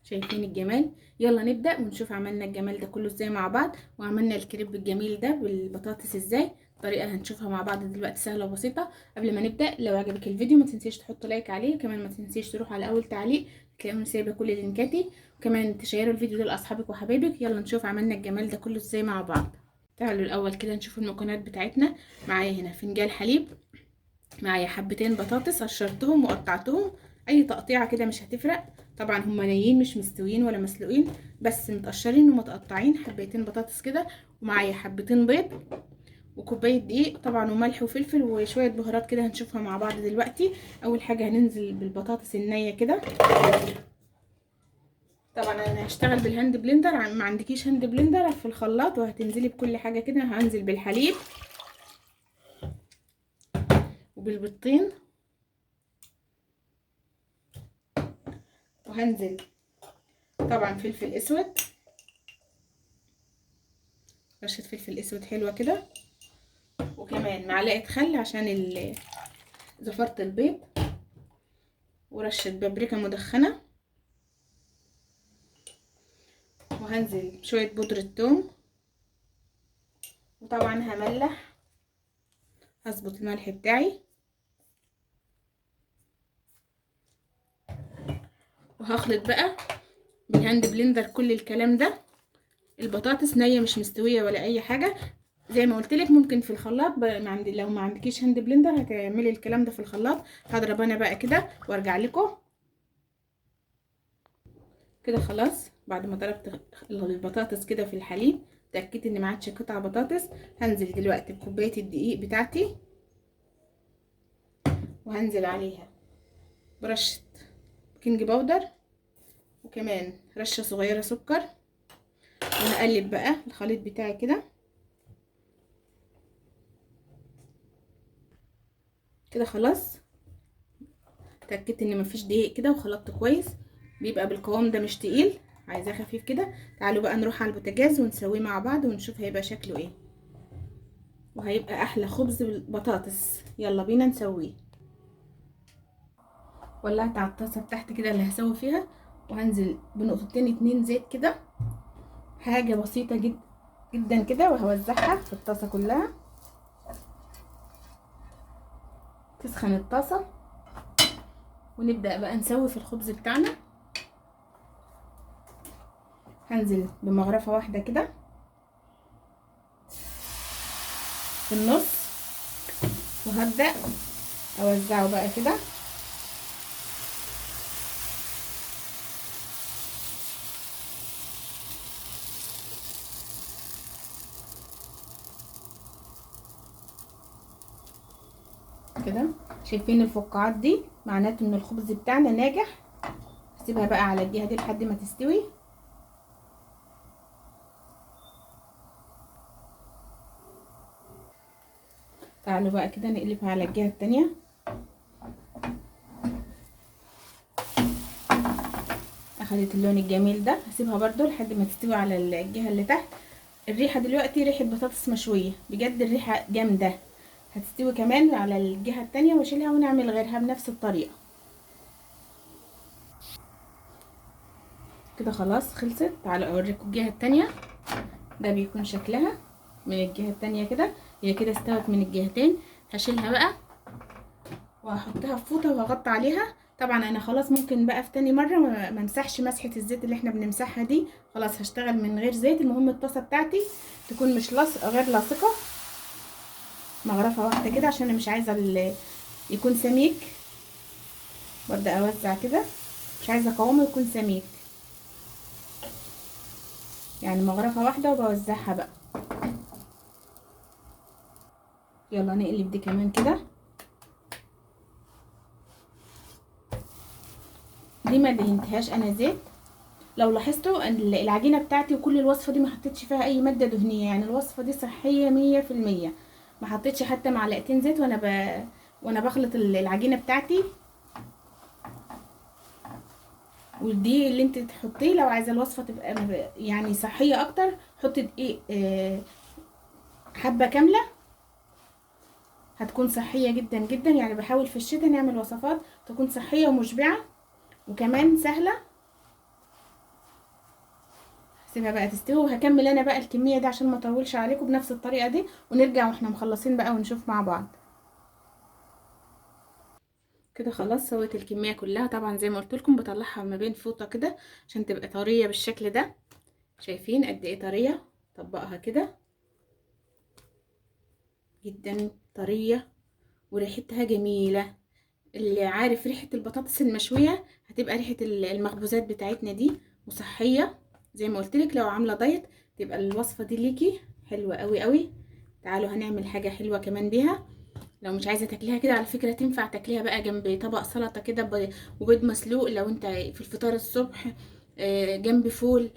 شايفين الجمال؟ يلا نبدأ ونشوف عملنا الجمال ده كله ازاي مع بعض، وعملنا الكريب الجميل ده بالبطاطس ازاي. طريقة هنشوفها مع بعض دلوقتي سهلة وبسيطة. قبل ما نبدأ لو عجبك الفيديو ما تنسيش تحط like عليه، وكمان ما تنسيش تروح على اول تعليق تلاقيهم سايبة كل لينكاتي، وكمان تشيروا الفيديو ده لاصحابك وحبايبك. يلا نشوف عملنا الجمال ده كله ازاي مع بعض. تعالوا الاول كده نشوف المكونات بتاعتنا. معايا هنا فنجان حليب، معايا حبتين بطاطس قشرتهم وقطعتهم اي تقطيعه كده مش هتفرق، طبعا هم نايين مش مستويين ولا مسلوقين، بس متقشرين ومتقطعين. حبيتين بطاطس كده، ومعايا حبتين بيض وكوبايه دقيق طبعا، وملح وفلفل وشوية بهارات كده هنشوفها مع بعض دلوقتي. اول حاجة هننزل بالبطاطس النية كده. طبعا انا هشتغل بال hand blender، ما عندكيش hand blender في الخلاط وهتنزلي بكل حاجة كده. هنزل بالحليب وبالبيضتين، وهنزل طبعا فلفل اسود، رشه فلفل اسود حلوة كده، وكمان معلقه خل عشان زفره البيض، ورشه بابريكا مدخنه، وهنزل شوية بودره ثوم، وطبعا هملح، هظبط الملح بتاعي، وهخلط بقى بال hand blender كل الكلام ده. البطاطس نيه مش مستوية ولا اي حاجة، زي ما قلت لك ممكن في الخلاط، لو ما عندكيش hand blender هتعملي الكلام ده في الخلاط. هضرب انا بقى كده وارجع لكم كده. خلاص بعد ما ضربت البطاطس كده في الحليب، اتاكدت ان ما عادش قطع بطاطس. هنزل دلوقتي بكوبايه الدقيق بتاعتي، وهنزل عليها برشه baking powder، وكمان رشه صغيرة سكر، وهقلب بقى الخليط بتاعي كده كده. خلاص اتاكدت ان مفيش دقيق كده، وخلطت كويس، بيبقى بالقوام ده مش تقيل، عايزاه خفيف كده. تعالوا بقى نروح على البوتاجاز ونسويه مع بعض ونشوف هيبقى شكله ايه، وهيبقى احلى خبز بالبطاطس. يلا بينا نسويه. ولعت على الطاسه بتاعتي كده اللي هسوي فيها، وهنزل بنقطتين 2 زيت كده، حاجة بسيطة جدا جدا كده، وهوزعها في الطاسه كلها. تسخن الطاسه ونبدا بقى نسوي في الخبز بتاعنا. هنزل بمغرفه واحدة كده في النص، وهبدا اوزعه بقى كده. كده شايفين الفقاعات دي؟ معناته ان الخبز بتاعنا ناجح. هسيبها بقى على الجهة دي لحد ما تستوي. تعالوا بقى كده نقلبها على الجهة التانية. اخدت اللون الجميل ده، هسيبها برضو لحد ما تستوي على الجهة اللي تحت. الريحة دلوقتي ريحه بطاطس مشوية بجد، الريحة جامدة. هتستوي كمان على الجهة التانية واشيلها ونعمل غيرها بنفس الطريقة كده. خلاص خلصت. تعالوا اوريكم الجهة التانية، ده بيكون شكلها من الجهة التانية كده. هي كده استوت من الجهتين. هشيلها بقى وهحطها في فوطة وهغطي عليها. طبعا انا خلاص ممكن بقى في تاني مرة ما امسحش مسحة الزيت اللي احنا بنمسحها دي، خلاص هشتغل من غير زيت. المهم الطاسة بتاعتي تكون مش لاصقة، غير لاصقة. مغرفة واحدة كده عشان انا مش عايزة يكون سميك، وابدأ اوزع كده، مش عايزة قوامه يكون سميك، يعني مغرفة واحدة وبوزعها بقى. يلا نقلب دي كمان كده. دي ما دهنتهاش انا زيت. لو لاحظتوا العجينة بتاعتي وكل الوصفة دي ما حطيتش فيها اي مادة دهنية، يعني الوصفة دي صحية 100%. ما حطيتش حتى معلقتين زيت وانا بخلط العجينة بتاعتي. والدقيق اللي انت تحطيه لو عايزه الوصفة تبقى يعني صحية اكتر، حطي دقيق حبه كاملة، هتكون صحية جدا جدا. يعني بحاول في الشتاء نعمل وصفات تكون صحية ومشبعه وكمان سهلة. سيبها بقى تستوي، وهكمل انا بقى الكمية دي عشان ما اطولش عليكم بنفس الطريقة دي، ونرجع واحنا مخلصين بقى ونشوف مع بعض. كده خلاص سويت الكمية كلها. طبعا زي ما قلت لكم بطلعها ما بين فوطه كده عشان تبقى طرية بالشكل ده. شايفين قد ايه طرية؟ طبقها كده جدا طرية وريحتها جميلة. اللي عارف ريحه البطاطس المشويه هتبقى ريحه المخبوزات بتاعتنا دي، وصحية زي ما قلت لك. لو عامله دايت تبقى الوصفة دي ليكي حلوة قوي قوي. تعالوا هنعمل حاجة حلوة كمان بيها. لو مش عايزه تاكليها كده على فكرة تنفع تاكليها بقى جنب طبق سلطة كده وبيض مسلوق، لو انت في الفطار الصبح، جنب فول،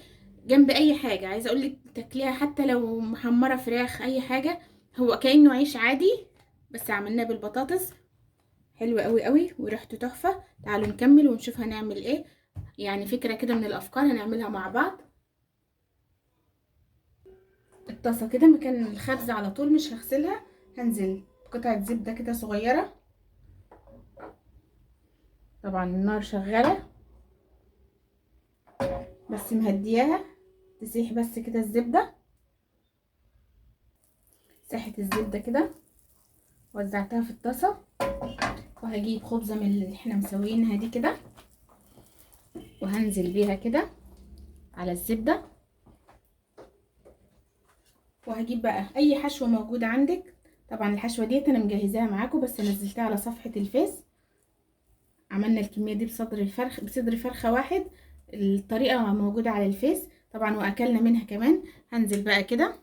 جنب اي حاجة. عايزه اقولك تاكليها حتى لو محمرة فراخ، اي حاجة. هو كانه عيش عادي بس عملناه بالبطاطس، حلو قوي قوي وريحته تحفة. تعالوا نكمل ونشوف هنعمل ايه. يعني فكرة كده من الافكار هنعملها مع بعض. الطاسه كده مكان الخبز على طول مش هغسلها، هنزل قطعه زبدة كده صغيرة. طبعا النار شغالة بس مهدياها تسيح بس كده الزبدة. ساحت الزبدة كده وزعتها في الطاسه، وهجيب خبزه من اللي احنا مسويينها دي كده وهنزل بيها كده على الزبدة. وهجيب بقى اي حشوه موجودة عندك. طبعا الحشوه ديت انا مجهزاها معاكم بس نزلتها على صفحة الفيس. عملنا الكمية دي بصدر الفرخ، بصدر فرخة واحد، الطريقة موجودة على الفيس طبعا، واكلنا منها كمان. هنزل بقى كده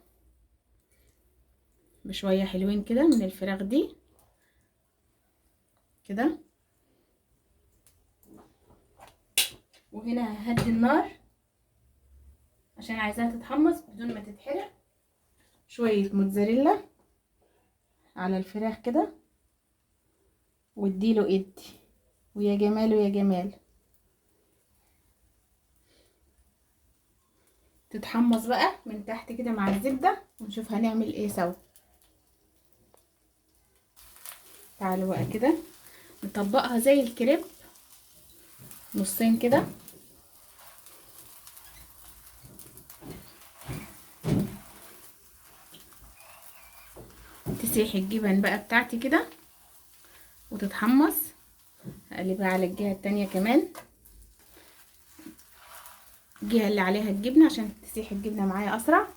بشوية حلوين كده من الفراخ دي كده. وهنا ههدي النار عشان عايزاها تتحمص بدون ما تتحرق. شوية موتزاريلا على الفراخ كده، واديله ادي، ويا جماله يا جمال. تتحمص بقى من تحت كده مع الزبدة، ونشوف هنعمل ايه سوا. تعالوا بقى كده نطبقها زي الكريب نصين كده. تسيح الجبن بقى بتاعتي كده وتتحمص. هقلبها على الجهة التانية كمان، الجهة اللي عليها الجبنة عشان تسيح الجبنة معايا اسرع.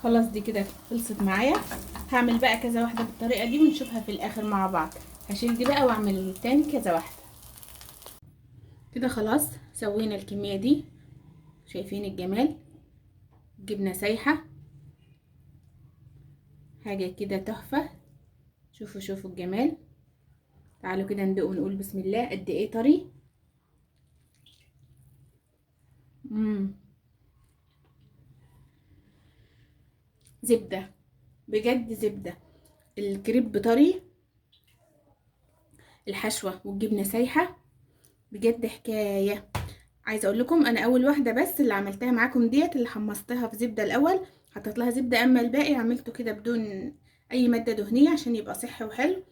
خلاص دي كده خلصت معايا. هعمل بقى كذا واحدة بالطريقة دي ونشوفها في الاخر مع بعض. هشيل دي بقى واعمل تاني كذا واحدة كده. خلاص سوينا الكمية دي، شايفين الجمال؟ الجبنة سايحة، حاجة كده تحفة. شوفوا شوفوا الجمال. تعالوا كده ندوق ونقول بسم الله. قد ايه طري. زبدة بجد، زبدة. الكريب طري، الحشوة والجبنة سايحة، بجد حكاية. عايزة اقول لكم انا اول واحدة بس اللي عملتها معاكم ديت اللي حمصتها في زبدة الاول، حطيت لها زبدة، اما الباقي عملته كده بدون اي مادة دهنية عشان يبقى صحي وحلو.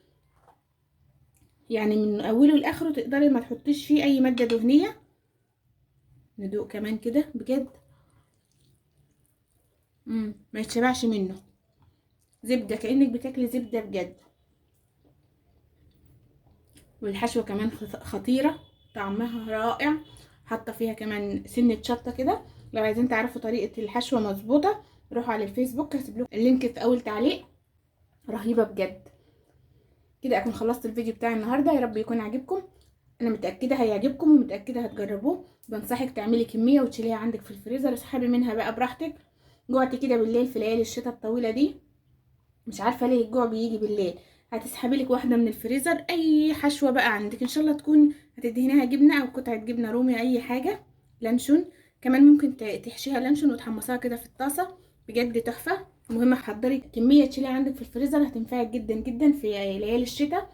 يعني من اوله لاخره تقدري ما تحطيش فيه اي مادة دهنية. ندوق كمان كده بجد، ما يتشبعش منه. زبدة كأنك بتاكلي زبدة بجد. والحشوة كمان خطيرة، طعمها رائع. حاطة فيها كمان سنة شطة كده. لو عايزين تعرفوا طريقة الحشوة مظبوطة روحوا على الفيسبوك، هسيب لكم ال link في اول تعليق. رهيبة بجد. كده اكون خلصت الفيديو بتاع النهارده، يا رب يكون عاجبكم. انا متاكدة هيعجبكم ومتاكده هتجربوه. بنصحك تعملي كمية وتشيليها عندك في الفريزر، اسحبي منها بقى براحتك. جوعتي كده بالليل في ليالي الشتاء الطويلة دي، مش عارفه ليه الجوع بيجي بالليل، هتسحبي لك واحدة من الفريزر. اي حشوه بقى عندك ان شاء الله تكون هتدهنيها جبنه او قطعه جبنه رومي، اي حاجة، لانشون كمان ممكن تحشيها لانشون وتحمصيها كده في الطاسه، بجد تحفة. المهم حضري كمية تشيليها عندك في الفريزر، هتنفعك جدا جدا في ليالي الشتاء.